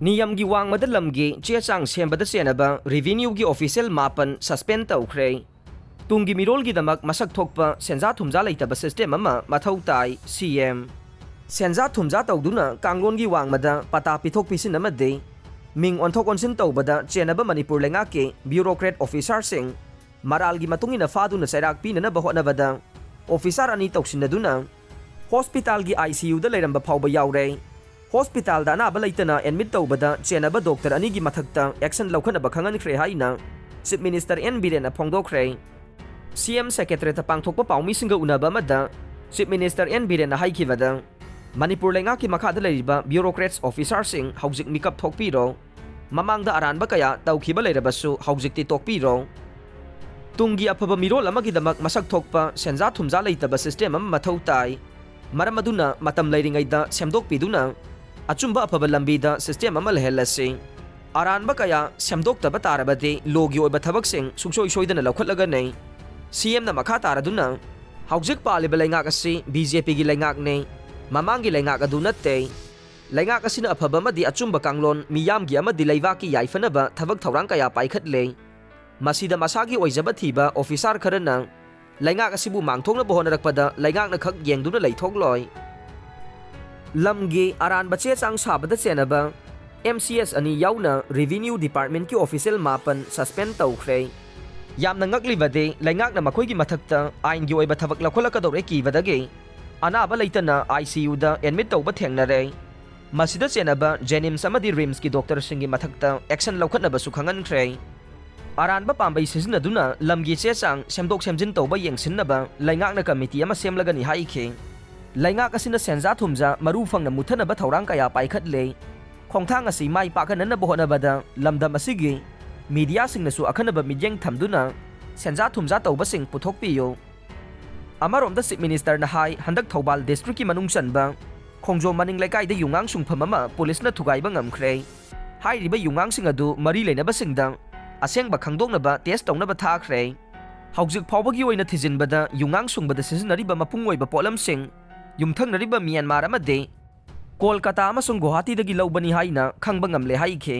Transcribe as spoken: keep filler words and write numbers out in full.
ꯅꯤꯌꯝꯒꯤ ꯋꯥꯡꯃꯗ ꯂꯝꯒꯤ ꯆꯦ ꯆꯥꯡ ꯁꯦꯝꯕꯗ ꯆꯦꯟꯅꯕ revenue ꯒꯤ official ꯃꯥꯄꯟ suspend ꯇꯧꯈ꯭ꯔꯦ꯫ ꯇꯨꯡꯒꯤ ꯃꯤꯔꯣꯜꯒꯤꯗꯃꯛ ꯃꯁꯛ ꯊꯣꯛꯄ ꯁꯦꯟꯖꯥ ꯊꯨꯝꯖꯥ ꯂꯩꯇꯕ system ꯑꯃ ꯃꯊꯧ ꯇꯥꯏ, C M꯫ ꯁꯦꯟꯖꯥ ꯊꯨꯝꯖꯥ ꯇꯧꯗꯨꯅ ꯀꯥꯡꯂꯣꯟꯒꯤ ꯋꯥꯡꯃꯗ ꯄꯇꯥ ꯄꯤꯊꯣꯛ ꯄꯤꯁꯤꯟ ꯑꯃꯗꯤ ꯃꯤꯡ ꯑꯣꯟꯊꯣꯛ ꯑꯣꯟꯁꯤꯟ ꯇꯧꯕꯗ ꯆꯦꯟꯅꯕ ꯃꯅꯤꯄꯨꯔ ꯂꯩꯉꯥꯛꯀꯤ bureaucrat officer ꯁꯤꯡ ꯃꯔꯥꯜꯒꯤ ꯃꯇꯨꯡ ꯏꯟꯅ ꯐꯥꯗꯨꯅ ꯆꯩꯔꯥꯛ ꯄꯤꯅꯅꯕ ꯍꯣꯠꯅꯕꯗ officer ꯑꯅꯤ ꯇꯧꯁꯤꯟꯅꯗꯨꯅ hospital ꯒꯤ I C U ꯗ ꯂꯩꯔꯝꯕ ꯐꯥꯎꯕ ꯌꯥꯎꯔꯦ꯫ Hospital ꯗ ꯑꯅꯥꯕ ꯂꯩꯇꯅ admit ꯇꯧꯕꯗ ꯆꯦꯟꯅꯕ doctor ꯑꯅꯤꯒꯤ ꯃꯊꯛꯇ action ꯂꯧꯈꯠꯅꯕ ꯈꯪꯍꯟꯈ꯭ꯔꯦ ꯍꯥꯏꯅ Chief Minister N ꯕꯤꯔꯦꯟꯅ ꯐꯣꯡꯗꯣꯛꯈ꯭ꯔꯦ꯫ C M Secretariat ꯇ ꯄꯥꯡꯊꯣꯛꯄ ꯄꯥꯎꯃꯤꯁꯤꯡꯒ ꯎꯅꯕ ꯑꯃꯗ Chief Minister N ꯕꯤꯔꯦꯟꯅ ꯍꯥꯏꯈꯤꯕꯗ, ꯃꯅꯤꯄꯨꯔ ꯂꯩꯉꯥꯛꯀꯤ ꯃꯈꯥꯗ ꯂꯩꯔꯤꯕ bureaucrats officer ꯁꯤꯡ ꯍꯧꯖꯤꯛ ꯃꯤꯀꯞ ꯊꯣꯛꯄꯤꯔꯣ꯫ ꯃꯃꯥꯡꯗ ꯑꯔꯥꯟꯕ ꯀꯌꯥ ꯇꯧꯈꯤꯕ ꯂꯩꯔꯕꯁꯨ ꯍꯧꯖꯤꯛꯇꯤ ꯇꯣꯛꯄꯤꯔꯣ꯫ ꯇꯨꯡꯒꯤ ꯑꯐꯕ ꯃꯤꯔꯣꯜ ꯑꯃꯒꯤꯗꯃꯛ ꯃꯁꯛ ꯊꯣꯛꯄ ꯁꯦꯟꯖꯥ ꯊꯨꯝꯖꯥ ꯂꯩꯇꯕ system ꯑꯃ ꯃꯊꯧ ꯇꯥꯏ꯫ ꯃꯔꯝ ꯑꯗꯨꯅ ꯃꯇꯝ ꯂꯩꯔꯤꯉꯩꯗ ꯁꯦꯝꯗꯣꯛꯄꯤꯗꯨꯅ ꯑꯆꯨꯝꯕ ꯑꯐꯕ ꯂꯝꯕꯤꯗ system ꯑꯃ ꯂꯩꯍꯜꯂꯁꯤ꯫ ꯑꯔꯥꯟꯕ ꯀꯌꯥ ꯁꯦꯝꯗꯣꯛꯇꯕ ꯇꯥꯔꯕꯗꯤ law ꯒꯤ ꯑꯣꯏꯕ ꯊꯕꯛꯁꯤꯡ ꯁꯨꯡꯁꯣꯏ ꯁꯣꯏꯗꯅ ꯂꯧꯈꯠꯂꯒꯅꯤ꯫ C M ꯅ ꯃꯈꯥ ꯇꯥꯔꯗꯨꯅ, ꯍꯧꯖꯤꯛ ꯄꯥꯜꯂꯤꯕ ꯂꯩꯉꯥꯛ ꯑꯁꯤ B J P ꯒꯤ ꯂꯩꯉꯥꯛꯅꯤ, ꯃꯃꯥꯡꯒꯤ ꯂꯩꯉꯥꯛ ꯑꯗꯨ ꯅꯠꯇꯦ꯫ ꯂꯩꯉꯥꯛ ꯑꯁꯤꯅ ꯑꯐꯕ ꯑꯃꯗꯤ ꯑꯆꯨꯝꯕ ꯀꯥꯡꯂꯣꯟ ꯃꯤꯌꯥꯝꯒꯤ ꯑꯃꯗꯤ ꯂꯩꯕꯥꯛꯀꯤ ꯌꯥꯏꯐꯅꯕ ꯊꯕꯛ ꯊꯧꯔꯥꯡ ꯀꯌꯥ ꯄꯥꯏꯈꯠꯂꯦ꯫ ꯃꯁꯤꯗ ꯃꯁꯥꯒꯤ ꯑꯣꯏꯖꯕ ꯊꯤꯕ officer ꯈꯔꯅ ꯂꯩꯉꯥꯛ ꯑꯁꯤꯕꯨ ꯃꯥꯡꯊꯣꯛꯅꯕ ꯍꯣꯠꯅꯔꯛꯄꯗ ꯂꯩꯉꯥꯛꯅ ꯈꯛ ꯌꯦꯡꯗꯨꯅ ꯂꯩꯊꯣꯛꯂꯣꯏ꯫ ꯂꯝꯒꯤ ꯑꯔꯥꯟꯕ ꯆꯦ ꯆꯥꯡ ꯁꯥꯕꯗ ꯆꯦꯟꯅꯕ M C S ꯑꯅꯤ ꯌꯥꯎꯅ revenue department ꯀꯤ official ꯃꯥꯄꯟ suspend ꯇꯧꯈ꯭ꯔꯦ꯫ ꯌꯥꯝꯅ ꯉꯛꯂꯤꯕꯗꯤ, ꯂꯩꯉꯥꯛꯅ ꯃꯈꯣꯏꯒꯤ ꯃꯊꯛꯇ ꯑꯥꯏꯟꯒꯤ ꯑꯣꯏꯕ ꯊꯕꯛ ꯂꯧꯈꯠꯂꯛꯀꯗꯧꯔꯦ ꯀꯤꯕꯗꯒꯤ ꯑꯅꯥꯕ ꯂꯩꯇꯅ I C U the admit ꯇꯧꯕ ꯊꯦꯡꯅꯔꯦ꯫ ꯃꯁꯤꯗ ꯆꯦꯟꯅꯕ JNIMS ꯑꯃꯗꯤ RIMS ꯀꯤ doctor ꯁꯤꯡꯒꯤ ꯃꯊꯛꯇ action ꯂꯧꯈꯠꯅꯕꯁꯨ ꯈꯪꯍꯟꯈ꯭ꯔꯦ꯫ ꯑꯔꯥꯟꯕ ꯄꯥꯝꯕꯩ ꯁꯤꯖꯤꯟꯅꯗꯨꯅ ꯂꯝꯒꯤ ꯆꯦ ꯆꯥꯡ ꯁꯦꯝꯗꯣꯛ ꯁꯦꯝꯖꯤꯟ ꯇꯧꯕ ꯌꯦꯡꯁꯤꯟꯅꯕ ꯂꯩꯉꯥꯛꯅ committee ꯑꯃ ꯁꯦꯝꯂꯒꯅꯤ ꯍꯥꯏꯈꯤ꯫ ꯂꯩꯉꯥꯛ ꯑꯁꯤꯅ ꯁꯦꯟꯖꯥ ꯊꯨꯝꯖꯥ ꯃꯔꯨ ꯐꯪꯅ ꯃꯨꯠꯊꯅꯕ ꯊꯧꯔꯥꯡ ꯀꯌꯥ ꯄꯥꯏꯈꯠꯂꯦ꯫ ꯈꯣꯡꯊꯥꯡ ꯑꯁꯤ ꯃꯥꯏ ꯄꯥꯛꯍꯟꯅꯕ ꯍꯣꯠꯅꯕꯗ ꯂꯝꯗꯝ ꯑꯁꯤꯒꯤ media ꯁꯤꯡꯅꯁꯨ ꯑꯈꯟꯅꯕ ꯃꯤꯠꯌꯦꯡ ꯊꯝꯗꯨꯅ ꯁꯦꯟꯖꯥ ꯊꯨꯝꯖꯥ ꯇꯧꯕꯁꯤꯡ ꯄꯨꯊꯣꯛꯄꯤꯌꯨ꯫ ꯑꯃꯔꯣꯝꯗ Chief Minister ꯅ ꯍꯥꯏ, ꯍꯟꯗꯛ ꯊꯧꯕꯥꯜ district ꯀꯤ ꯃꯅꯨꯡ ꯆꯟꯕ ꯈꯣꯡꯖꯣꯝ ꯃꯅꯤꯡ ꯂꯩꯀꯥꯏꯗ ꯌꯨꯉꯥꯡ ꯁꯨꯡꯐꯝ ꯑꯃ police ꯅ ꯊꯨꯒꯥꯏꯕ ꯉꯝꯈ꯭ꯔꯦ꯫ ꯍꯥꯏꯔꯤꯕ ꯌꯨꯉꯥꯡꯁꯤꯡ ꯑꯗꯨ ꯃꯔꯤ ꯂꯩꯅꯕꯁꯤꯡꯗ ꯑꯁꯦꯡꯕ ꯈꯪꯗꯣꯛꯅꯕ test ꯇꯧꯅꯕ ꯊꯥꯈ꯭ꯔꯦ꯫ ꯍꯧꯖꯤꯛ ꯐꯥꯎꯕꯒꯤ ꯑꯣꯏꯅ ꯊꯤꯖꯤꯟꯕꯗ ꯌꯨꯉꯥꯡ ꯁꯨꯡꯕꯗ ꯁꯤꯖꯤꯟꯅꯔꯤꯕ ꯃꯄꯨꯡ ꯑꯣꯏꯕ ꯄꯣꯠꯂꯝꯁꯤꯡ ꯌꯨꯝꯊꯪꯅꯔꯤꯕ ꯃ꯭ꯌꯥꯟꯃꯥꯔ ꯑꯃꯗꯤ ꯀꯣꯜꯀꯇꯥ ꯑꯃꯁꯨꯡ ꯒꯨꯋꯥꯍꯥꯇꯤꯗꯒꯤ ꯂꯧꯕꯅꯤ ꯍꯥꯏꯅ ꯈꯪꯕ ꯉꯝꯂꯦ ꯍꯥꯏꯈꯤ꯫